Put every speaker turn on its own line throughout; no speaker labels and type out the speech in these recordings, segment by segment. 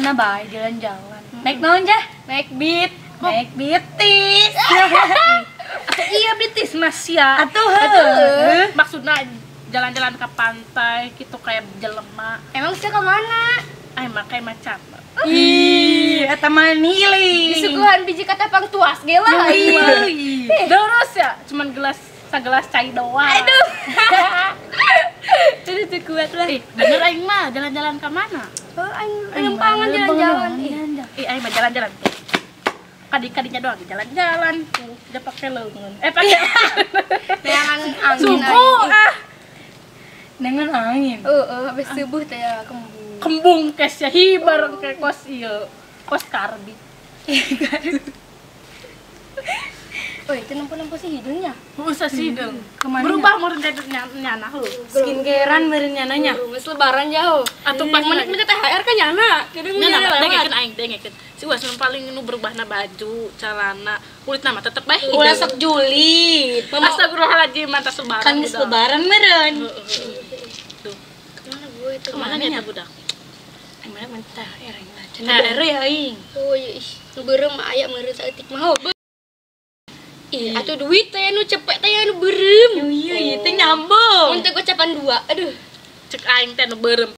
Mana bae jalan-jalan. Naik naon jah? Naik beat. Naik bitis.
Atau iya bitis mas ya.
Atuh heuh.
Maksudna jalan-jalan ke pantai gitu kayak jelema.
Emang sih ke mana?
Ay mah kayak macam.
Ih, eta mah nili.
Disuguhan biji katapang tuas ge lah.
Terus ya, cuman gelas segelas cai doang.
Aduh. Terus teu kuat lah.
Ih, bener aing mah jalan-jalan ke mana?
Oh, aing lempangan jalan-jalan.
Ih, aing mah jalan-jalan tuh. Kadi-kadinya doang jalan-jalan tuh, dia pakai leungeun. Pakai
neangan angin.
Suku ah.
Dengan angin.
Heeh, habis subuh teh ya kembung.
Kembung kes ya hi bareng kayak kos ieu. Kos karbit.
Oh, itu nempo-nempo si hidungnya.
Usah si hidung. Berubah meureun nyana heuh.
Skincarean meureun nyananya.
Geus lebaran jauh.
Atuh pas
menit minta THR kan nyana. Jadi
nyana dengekeun aing dengekeun. Si Uas nu paling nu berubahna baju, celana, kulitna mah tetep bae hidung.
Ulah sok julid.
Astagfirullahaladzim, mantas lebaran.
Kan geus lebaran meureun.
Tuh.
Kemana gue itu?
Kemana nya budak?
Aing mana minta THR aing lah. THR ya aing.
Oh iya ih, nu beureum mah aya meureun saeutik mah. Ih, atuh duit teh nu cepet teh nu beureum.
Iya, iya teh nyambung.
Mun teh gocapan 2. Aduh.
Cek aing teh nu beureum.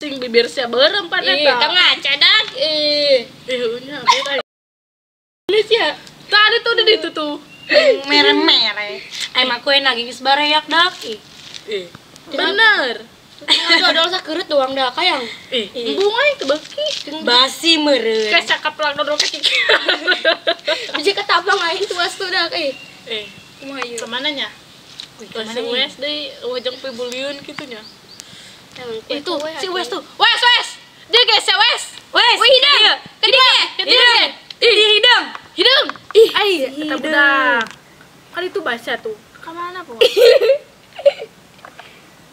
Sing bibir sia beureum pan eta.
Ih, tong ngaca dak. Ih.
Ih, nya beureum. Ini sia. Tadi tuh di ditu tuh.
Mere-mere. Aing mah kue nagih geus bareak dak. Ih.
Ih. Bener.
Dodol sakeurut doang dah kayang.
Ih, embung aing teu beuki.
Basi meureun.
Kayak cakap lang dodol kaki.
Biji ketaplang aing tuas tuh dah eh.
Eh,
kumaha ieu?
Kemana nya? Kemana Wes deui wajang pibuliun kitu nya. Itu si Wes tuh. Wes, Wes. Dia geus ya Wes.
Wes.
Wih hidung. Ke dieu.
Ke dieu.
Ih, hidung.
Hidung.
Ih,
ai eta budak. Kan itu baca tuh. Ka mana po?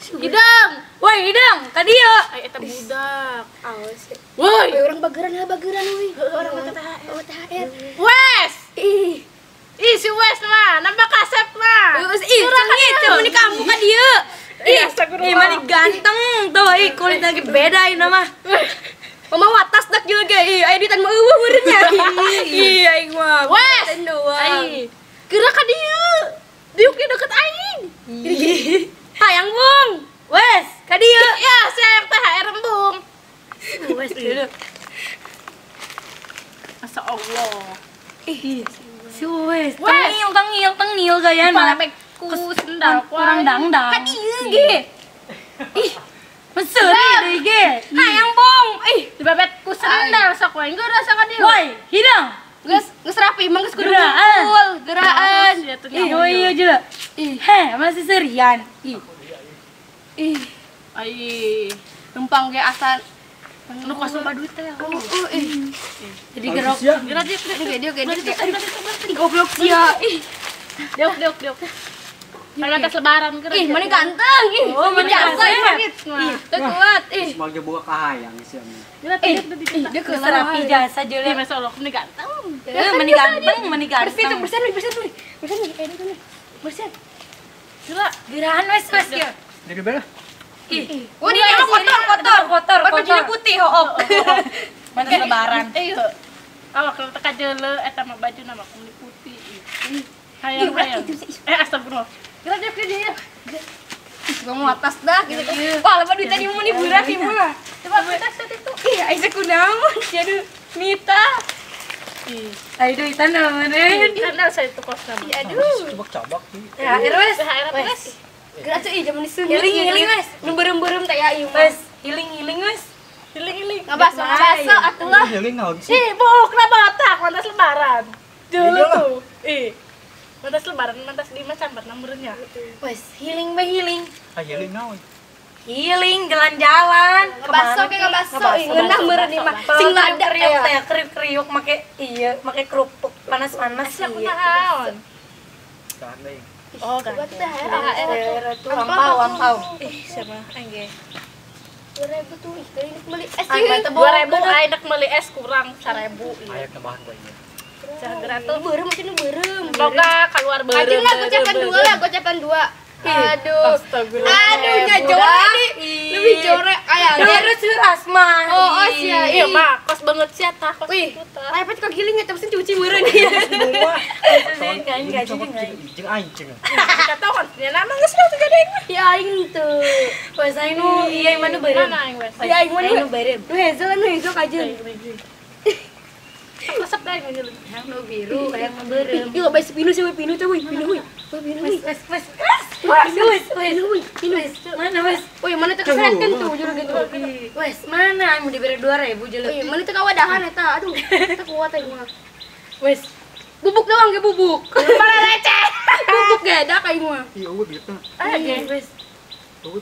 Hidung.
Woi, hidung, ka dieu.
Ai eta budak.
Awas.
Woi,
urang bageran lah bageran euy.
Urang mah THR.
Oh, THR.
Wes.
Ih.
Ih, si Wes mah, nambah kasep mah.
Ih, sengit meni kamu ka dieu.
Ih,
ih, mani ganteng tuh, ih kulit lagi beda ini mah.
Mama watas dak juga ih, aya duitan mah eueuh meureun nya. Ih, aing mah.
Wes.
Ai.
Geura ka dieu. Diuk di deket aing.
Hayang bung.
Wes, ka dieu.
Ya, si hayang THR embung.
Wes dulu.
Masa Allah.
Ih, si Wes. Tengil, tengil, tengil gayana.
Palebek ku sendal
kurang dangdang.
Ka dieu ge.
Ih, meseuri deui ge.
Hayang bung. Ih,
dibebet ku sendal sok we geura ka dieu.
Woi, hidung.
Geus geus rapi emang geus kudu ngumpul, geraan.
Ih, oh iya juga. Ih, heh, masih serian. Ih.
Ih.
Ai,
numpang ge asa
nu kos loba duit teh.
Oh, ih.
Jadi gerok.
Geura dia
dia dia. Goblok sia. Ih.
Deok deok deok. Kalau lebaran geura.
Ih, mana ganteng. Ih,
oh, mana
ganteng. Ih, teu kuat. Ih.
Sebagai boga kahayang sia.
Ih, dia
geus rapi jasa jeung.
Ih, masyaallah, meni ganteng.
Meni ganteng, meni ganteng.
Bersih tuh, bersihan, bersihan, bersihan. Bersihan, bersihan.
Gila,
gerahan wes wes ya.
Dari bela.
Ih,
oh, dia emang kotor, kotor,
kotor, kotor.
Bajunya putih, hook.
Mantas lebaran.
Eh, awak kalau teka jeule eta mah bajuna mah kulit putih. Hayang, hayang. Eh, astagfirullah.
Geura dia dia. Gua mau atas dah gitu. Wah, lepas duitnya di mana berat ieu mah.
Coba kita set itu.
Ih, ai kunaon sia duh. Mita.
Ih,
ai duitan meureun.
Sandal saya itu kos nama.
Ih, aduh.
Cobak-cobak ih.
Ya, wes.
Wes.
Geura atuh ih jaman diseungit.
Healing-healing wes.
Nu beureum-beureum teh ya ieu mah.
Wes, healing-healing wes.
Healing-healing.
Ngabaso ngabaso atuh lah.
Healing naon sih?
Ih, bohong kenapa otak mantas lebaran. Dulu tuh. Ih. Mantas lebaran, mantas di mah cambat namurnya.
Wes, healing bae healing.
Ah, healing naon?
Healing jalan-jalan.
Ngabaso ge ngabaso. Ngeunah meureun ieu mah. Sing lada
kriuk teh, kriuk-kriuk make iya, make kerupuk panas-panas
iya.
Naon?
Gandeng.
Oh, gandeng.
THR tuh ampau, ampau.
Ih, siapa aing ge?
2000 tuh, ih, dari meuli es.
2000 aing dek meuli es kurang 1000 ieu.
Aya tambahan bae ieu.
Cah tuh
beureum maksudnya beureum.
Boga keluar beureum.
Anjing lah gocapan 2 lah, gocapan 2. Aduh.
Astagfirullah.
Aduh, nya jorek nih. Lebih jorek. Aya
Terus Asma.
Oh, sia.
Iya mah, kos banget sia tah, kos
Wih,
kitu tah.
lepet ka giling eta pasti cuci meureun ieu.
Jeung aing cenah.
Kata kan, nya nama geus lah teu jadi.
Ya aing teu.
Wes aing nu iya aing mah nu beureum.
Mana aing wes?
Ya aing mah
Aing nu beureum.
Nu Hazel nu Hazel kajeun.
Resep deh aing nyeuleuh.
Yang nu biru, yang nu beureum.
Ih, loba si pinu sih, pinu teh, wih, pinu wih. Wih, pinu wih.
Wes wes wes. Wes wes
Pinu wih.
Mana wes?
Wih, mana teh keseretkeun tuh juru gitu.
Wes mana aing mau diberi 2000 jelek.
Wih, mana teh kawadahan eta. Aduh, teh kuat aing mah.
Wes.
Bubuk doang ge bubuk.
Mana receh.
Bubuk ge dak aing mah.
Ih, eueuh bieu teh.
Ah, ge.
Wes.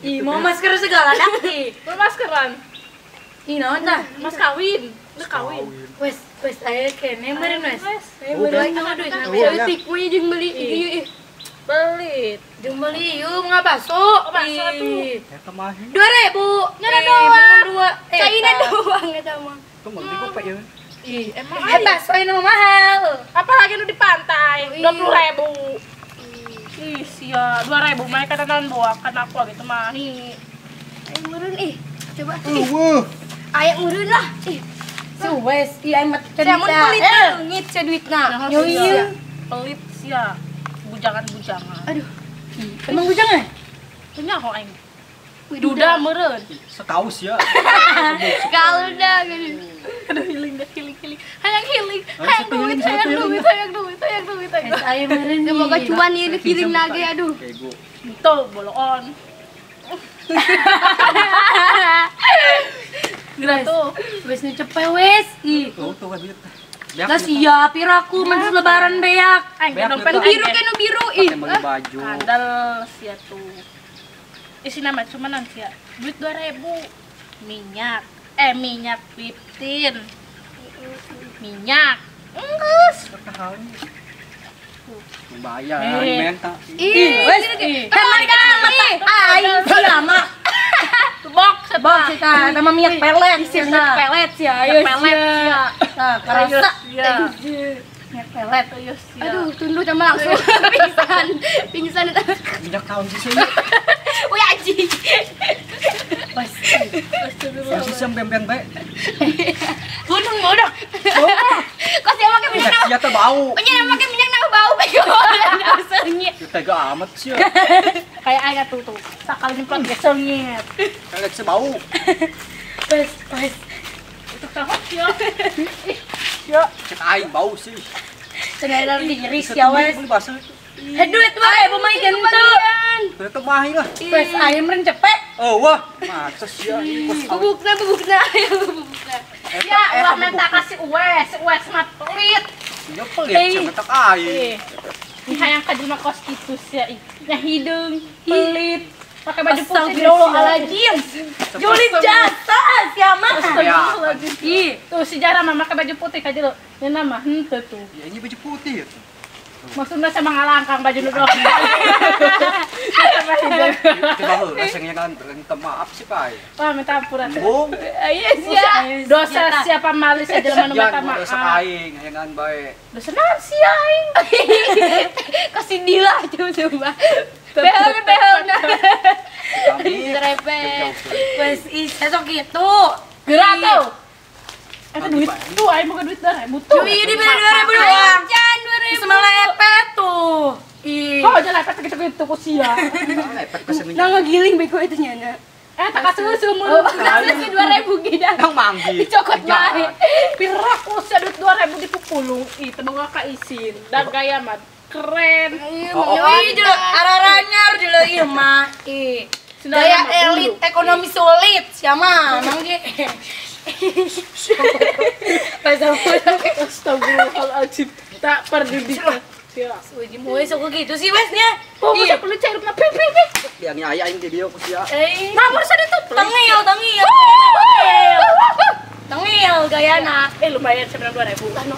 Ih, mau masker segala dak ih.
Mau maskeran.
Ih, naon tah?
Mas kawin. Lu kawin.
Wes, wes aya kene meureun wes.
Wes.
Meureun nyawa duit.
Saeutik we jeung meuli ieu ih.
Belit.
Jeung meuli ieu mah bakso.
Bakso tuh.
Eta mah.
2000.
Nyana doang.
Dua.
Caina doang eta mah.
Tuh meuli gope ieu.
Ih, emang
Eh, bakso ini mah mahal.
Apalagi nu di pantai, 20.000. Ih, sia, 2.000 mah kata naon buah kan aku gitu mah. Ih.
Aing meureun ih. Coba.
Eueuh.
Aya meureun lah. Ih.
Si wes, iya aing mah
Sia mun pelit leungit sia duitna.
Yo iya.
Pelit sia. Bujangan-bujangan.
Aduh.
Emang bujangan?
Punya kok aing. Duda meureun.
Sekaus ya.
Kalau dah gini.
Aduh, healing dah, healing, healing. Hayang healing, hayang duit, hayang duit, hayang duit, hayang duit, hayang duit.
Aya meureun.
Semoga cuan ieu healing lagi aduh.
Bego.
Tuh, boloon. Geura tuh.
Wes nu cepet wes. Ih.
Tuh tuh kan duit. Beak
Lah sia piraku mun lebaran beak.
Aing
Beak
dompet
Nu biru ke nu biru ih.
Pakai beli baju.
Kadal sia tuh. Isi nama cuma nanti ya. Duit 2000. Minyak. Minyak liptin. Minyak. Enggeus.
Bayar aing menta.
Ih,
Wes. Kamari kan aing sia mah.
Bok,
Bok sih tah, sama minyak pelet sih
minyak pelet sia ayo
pelet sia.
Tah, karasa
Sia.
minyak pelet.
Ayo sia.
Aduh, tunduh sama langsung pingsan. Pingsan eta.
Minyak tahun sih.
Wih anjing.
Wes.
Sih bembeng bae.
Gunung udah.
Kok sia make minyak
Sia teh bau.
Nya make minyak na bau bego. Sengit.
Tega amat sia.
Kayak aing tuh tuh. Sakali nyemprot ge sengit.
Kayak sia bau.
Wes, wes.
Itu tahu sia. Sia.
Cek aing bau sih.
Cenah diri sia wes.
Beli bakso.
Heh duit 2000 mah gentu.
Ternyata mahal lah.
Wes aing meureun cepet.
Oh wah, masa sia.
Bubukna bubukna ayo bubukna.
Ya, ulah minta kasih uwes, uwes mah pelit.
Sia pelit sia mentak aing.
Ih, hayang ka jelema kos kitu sia ih. Nya hideung, pelit. Pakai baju putih
Astagfirullahaladzim. Julid jasa sia mah.
Astagfirullahaladzim. Ih, tuh sejarah mah make baju putih ka jero. Nya nama henteu tuh.
Ya ini baju putih ya.
Maksudnya sama ngalangkang baju nu doang.
Coba heuh, rasanya kan minta maaf sih, Pak.
Wah, minta ampun.
Bung.
Iya sia. Dosa siapa malis aja jelema nu minta maaf.
Dosa aing, hayangan bae.
Dosa naon sia aing?
Kasih dilah coba. Behel behel nah. Trepet.
Wes ih, sok gitu.
Gerak tuh. Eta duit tuh aing boga duit 2000 tuh.
Ih, diberi 2000 doang.
Can 2000.
Sama lepet tuh. Ih.
Kok aja lepet gitu-gitu ku sia.
Lepet ke sini.
Nah ngegiling bego itu nyana.
Tak kasih mun.
Kasih 2000 ge dah.
Nang manggi.
Dicokot bae.
Piraku sia duit 2000 dipupulung. Ih, teu boga ka isin. Dan gaya mah keren.
Oh,
Ih, jelek araranyar jelek ieu mah. Ih. Gaya elit ekonomi sulit sia mah emang ge.
Astagfirullahaladzim. Tak perdidikan. Ya.
Uji moe sok gitu sih wesnya.
Oh, masa perlu cair na pe pe pe.
Biang aya aing di dieu ku sia.
Eh,
Nah, barusan itu
tengil, tengil. Tengil gayana.
Lumayan 92.000.
Anu